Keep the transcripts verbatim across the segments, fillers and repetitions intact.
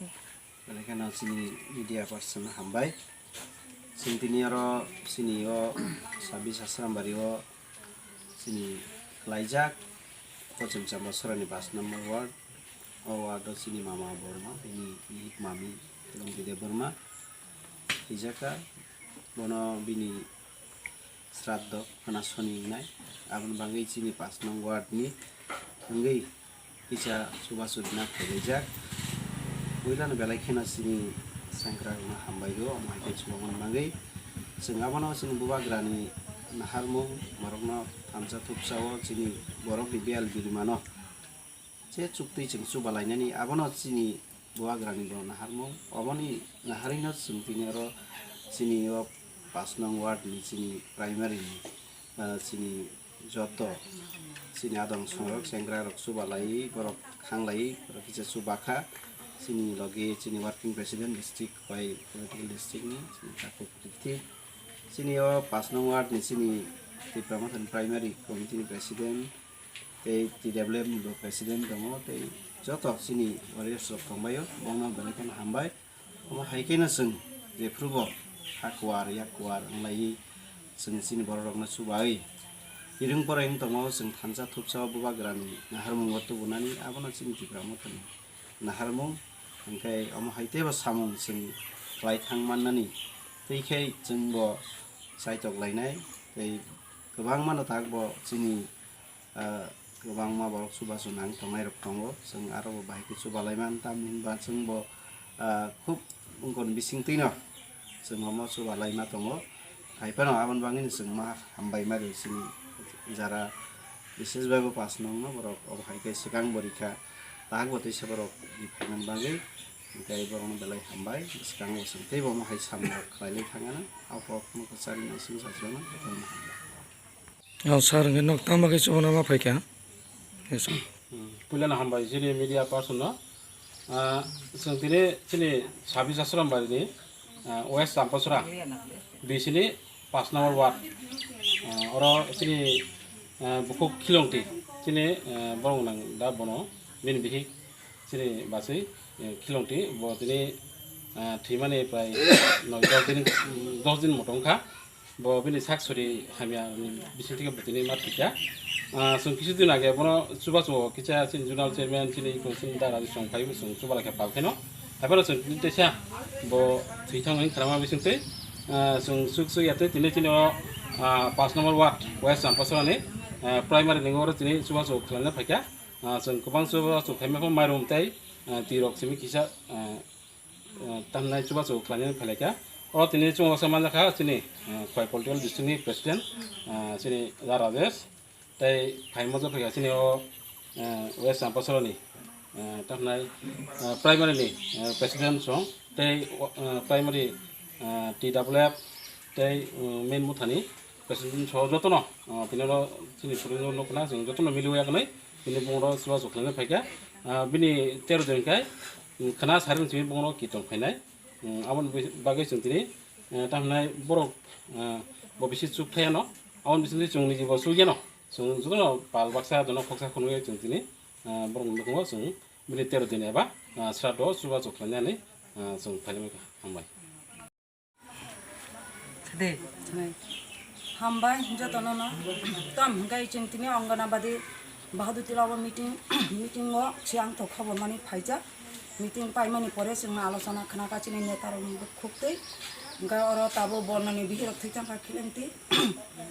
Belai kheno chini media person hambai. Chwng tini oro chini o sabis Asrambari o chini khlaijak Kochim Chamba Sorani pas number ward. O ward o chini mama Borma, bini bihik mami Longdide Borma. Twijaka bono bini sraddho khwna soni wngnai. Aboni bagwi chini pas nong ward ni wngwi kisa chubachu rwna phailaijak. Puilano belai kheno chini sengkrakrokno hambai rwo, omo hai khe chubamani bagwi. Chwng abono chini bubagrani naharmung, borokno thansa thupsa o chini borokni biyal birimano je chuktwi chwng chubalainani, abono chini bubagrani bo naharmung. Oboni naharino chwng tini oro chini o pas nong ward ni chini primary ni, ah, chini joto chini adong songrok sengkrakrok chubalaiwi borok khanglaiwi borok kisa chubakha. Chini logi chini working president district bai political district ni chini Taku Prithi. Chini o pas nong ward ni chini Tipra Mothani primary committee ni president tei T W M ni bo president tongo, tei joto chini warriors rok tongbaio, bongno belai kheno hambai. Omo hai kheno chwng jephrubo ha kuar yak kuar wnglaiwi chwng chini borok rokno chubai. Iring porai wng tongo chwng thansa thupsa o bubagrani naharmungo tubunani, abono chini Tipra Mothani naharmung, hwnkhe omo hai teibo samung chwng khlai thang mannani twi khe chwngbo saitok lainai, tei kwbangmano takbo chini, ah, kwbangma borok chubachu nang tongnairok tongo, chwng aro bo bahai khe chubalaiman, tamni hwnba chwngbo, ah, khub wngkon bisingtwino chwng omo chubalaima tongo. Hai phano aboni bagwino chwng ma hambai ma rw chini jara, bises bai bo pas nongno borok obo hai khe swkang bo rikha, tahak bo teisa borok ri phaimani bagwi, hwnkhe borokno belai hambai, swkang bo chwng teibo omo hai samung rok khlailai thangano, o kokno kwchari naising sachwino jotono hambai. O sir, hwnkhe nok tamo khe chubana ma phaikha? Yes, sir. Hmm. Puilano hambai chini media person no. Ah, chwng tini chini sabis Asrambari ni, ah, West Champasora, bisini pas number ward. Ah, oro chini, ah, bukhuk Khilongti, chini, ah, borok nang da bono, bini bihik chini bachwi, eh, Khilongti, bo tini, ah, thwimani prai noi dos din, dos din moto wngkha. Bo bini sak suri hamya ni bising thike bo tini ma thwikha. Ah, chwng kisu din age bono chubachu o kisa chini zonal chairman chini iko chini dara chwng phaibo chwng chubalaikha pal kheno. Haiphano chwng tini teisa bo thwi thangmani khlama bising twi, ah, chwng chuk chuk ya twi tini chini o, ah, pas number ward West Champasora ni, ah, primary ni oro tini chubachu khlaina phaikha. Ah, chwng kwbang chubachu khlaima pho mairum tei, ah, twi rok simi kisa, ah, ah, tamnai chubachu khlainani phailaikha. O tini chwng waksa manjakha chini, ah, Khwai Political District ni President, ah, chini Da Rajesh, tei phaimajak phaikha chini o, ah, West Champasora ni, ah, tamnai, ah, primary ni, ah, President song, tei, ah, primary, ah, T W F, tei, ah, main muthani President so jotono, ah, tini oro chini phuringo nukna chwng jotono miliwi yagnai, tini bongro chubachu khlaina phaikha. Ah, bini tero din khai, mm, khna saring simi bongro kiton phainai. Mm, aboni bagwi chwng tini, eh, tamhinai borok, eh, bo bisi chuk thayano, aboni bisingtwi chwng niji bo chuk yano. Chwng jotono pal baksa jono khoksa khunui chwng tini, eh, borok nukhungo chwng bini tero din eba, eh, sraddho chubachu khlainani, eh, chwng phailai mankha. Hambai. Sade. Hambai jotono no. Tam hwnkhe chwng tini Anganabadi Bahadur Tila o meeting, meeting o se ang to khobor mani phaijak. Meeting paimani pore chwngno alochona khna ka chini neta rokni bukhuk twi. Hwnkhe oro tabuk Bornoni bihirok thwi thangkha Khilongti.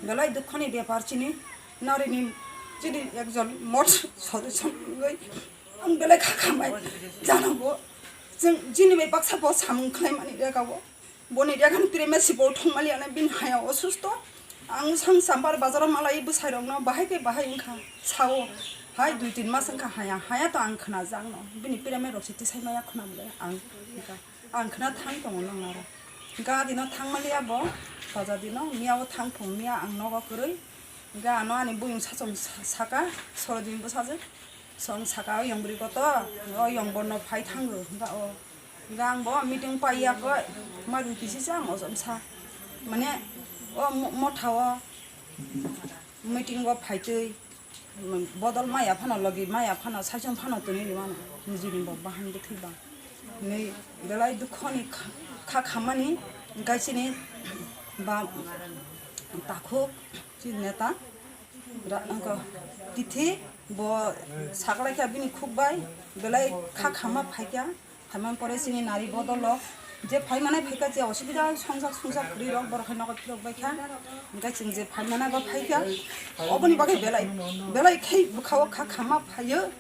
Belai dukhoni bepar chini. Narini chini ekjon mot solution wngwi ang belai kha khamai jana bo. Chwng chini bai baksa bo samung khlaimani rega o. Boni rega ni pire mesi bo thwngmali ano bini haya osusto. Ang sang sambar bazaro malai bwsai rokno bahai khe bahai wngkha sao. Hai dui tin mas wngkha haya, haya to ang khna jakno. Bini pire me rok se tisai maya khna bwle ang wngkha. Ang khna thang tongo nang aro. Ga dino thangmali abo, baza dino miya o thang thong miya ang nogo kwrwi. Ga ano ani buyung sachong sa-, saka, soro din bwsajwk. Song saka o yong bwrwi kotor, o yong borno phai thango, ga o. Ga ang bo meeting pai ya koi, ma dun kisi cha mo som sa. Mane o mo-, motha o meeting o phai twi, bodol maya phano logi maya phano saichung phano tini ni mano, nijini bo bahan bwthwi bang. Ni belai dukhoni kha, kha khammani, hwnkhe chini ba takhuk, chini neta, ra-, wngkha Tithi, bo saklaikha bini khuk bai, belai kha khamma phaikha, phaimani pore chini nari bodol rok, je phaimanai phaikha, je osubida songsak songsak kwrwi rok, borok hai nogo phirok baikha, hwnkhe chwng je phaimana bo phaikha, oboni bagwi belai, belai khe bwkhao kha khamma phaio.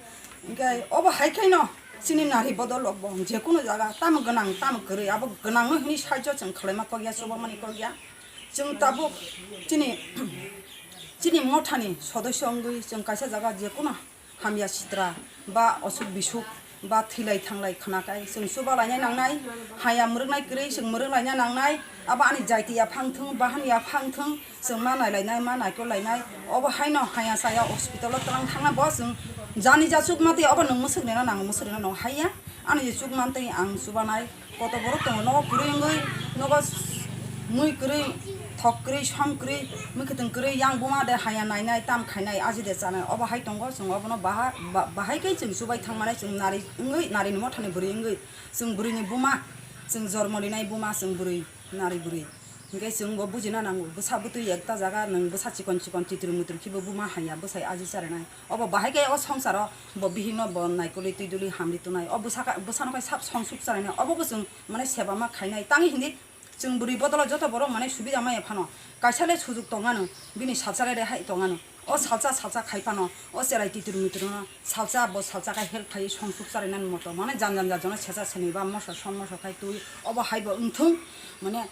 Hingke obo hai khe no chini nari bodol rok bo je kunu jaga tamo gwnang tamo kwrwi abo gwnang no hini saijo chwng khwlaima kok ya, chubamani kok ya. Chwng tabuk chini, chini mothani sodosyo wngwi chwng kaisa jaga je kunu hamya sitra ba osuk bisuk ba thwilai thanglai khwnakai chwng chuba lainai nangnai, haya mwrwknai kwrwi chwng mwrwk laina nangnai. Abo ani jaiti yaphang thung, bahan yaphang thung, chwng ma nailainai, ma naikol lainai. Obo haino haya saya hospital o twlang thangna bo chwng jani ja chukma twi obo nwng mwswk rina nango, mwswk rina nango haiya. Ani je chukma twi ang chubanai, koto borok tongo nogo kwrwi wngwi, nogo mui kwrwi, thok kwrwi, som kwrwi, mui kwtwng kwrwi, yang buma de haya nainai, tam khainai, aji de chanai. Obo hai tongo, chwng obono baha-, ba-, bahai khe chwng chubai thangmani, chwng nari wngwi, nari ni mothani bwrwi wngwi, chwng bwrwi ni buma, chwng jormo rinai buma, chwng bwrwi. Nari bwrwi. Hingke chwng bo bujina nango, bwsa bwtwi ekta jaga nwng bwsa chikon chikon titir mutir khibo buma hanya bwsai aji charinai. Obo bahai khe o songsaro bo bihikno bo naikolwi twi duli hamri tonai. O bwsa ka, bwsano khe sab songsuk charinai. Obo bo chwng mane seba ma khainai. Tangwi hindi chwng bwrwi bodolo joto borok mane subida maya phano. Kaisa le sujuk tongano, bini salsa le rehai tongano. O salsa, salsa khai phano, o cherai titir mitir no salsa, bo salsa khai help khai songsuk charinani moto. Mane jan jan jan jano sesa seni ba moso som moso khai twi obo hai bo wngthung. Mane,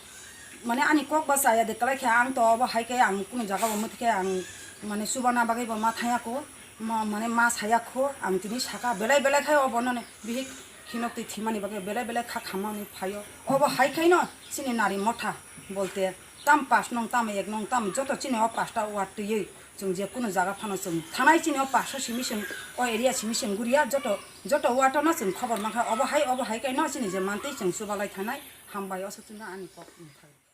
mane ani kok ba chaya de kwlai khe ang to obo hai khe ang kunu jaga bo mwt khe ang mane chubana bagwi bo ma thaya kho, ma, mane ma saya kho ang tini saka belai belai khai obo no bihik khinok twi thimani bagwi belai belai kha khamani phaio. Obo hai khai no chini nari motha bolte tam pas nong tam ek nong tam joto chini o pasta ward twiwi chwng je kunu jaga phano chwng thanai chini o pasta simi chwng o area simi chwng guriya joto, joto ward no chwng khobor mankha obo hai, obo hai khai no chini je mantwi chwng chubalai thanai hambai o swk chwngno ani kok wngthai.